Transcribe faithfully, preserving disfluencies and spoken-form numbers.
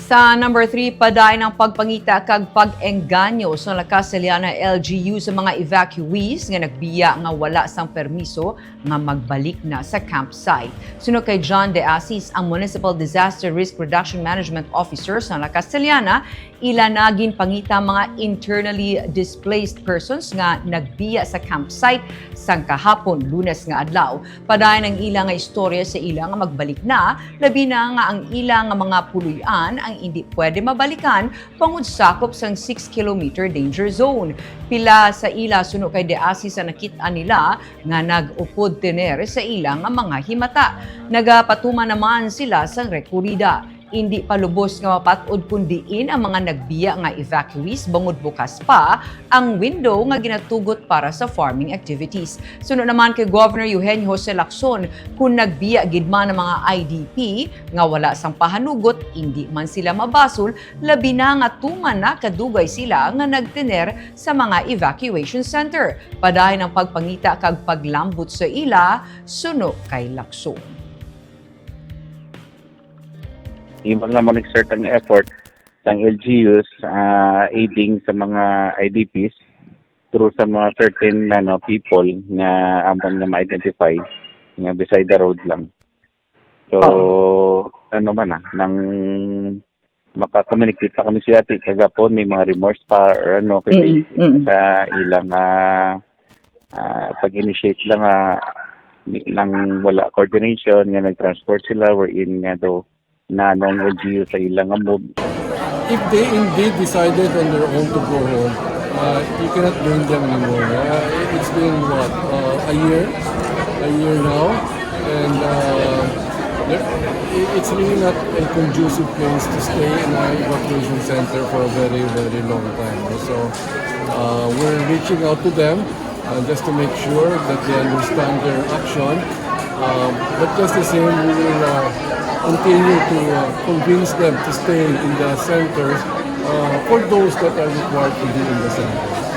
Sa number three, padayon ang pagpangita kag pag-engganyo sa La Castellana L G U sa mga evacuees nga nagbiya nga wala sang permiso nga magbalik na sa campsite. Suno kay John De Asis, ang Municipal Disaster Risk Reduction Management Officer sa La Castellana, ila na ginpangita mga internally displaced persons nga nagbiya sa campsite sang kahapon, Lunes nga adlaw. Padayon ang ila nga istorya sa ila nga magbalik na, labi na nga ang ila nga mga puloy-an ang indi pwede mabalikan bangod sakop sang six kilometer danger zone. Pila sa ila, suno kay De Asis, ang nakit-an nila nga nag-upod tener sa ila nga mga himata. Nagapatuman naman sila sang rekurida. Indi pa lubos nga mapat-od kon diin ang mga nagbiya nga evacuees bangod bukas pa ang window nga ginatugot para sa farming activities. Suno naman kay Governor Eugenio Jose Lacson, kon nagbiya gid man ang mga I D P nga wala sang pahanugot, indi man sila mabasol, labi na nga tuman na kadugay sila nga nagtener sa mga evacuation center. Padayon ang pagpangita kag paglambot sa ila, suno kay Lacson. Iban nga mag-exert ang effort sang L G Us, ah, aiding sa mga I D Ps through sa mga certain, ano, people nga amon nga ma-identify nga beside the road lang. So, ano man na, nang maka-communicate pa kami sa iyati kagapon, may mga remorse pa or ano, kay Mm, mm. sa ilang, ah, ah, pag-initiate lang, ah, ni- nang wala coordination nga nag-transport sila, wherein nga daw na nung L G U sa ilang nga move. If they indeed decided on their own to go home, uh, you cannot blame them anymore. Uh, it's been what, uh, a year, a year now, and uh, there- i- it's really not a conducive place to stay in an evacuation center for a very, very long time. So uh, we're reaching out to them uh, just to make sure that they understand their action. Um, but just the same, we will uh, continue to uh, convince them to stay in the centers uh, for those that are required to be in the centers.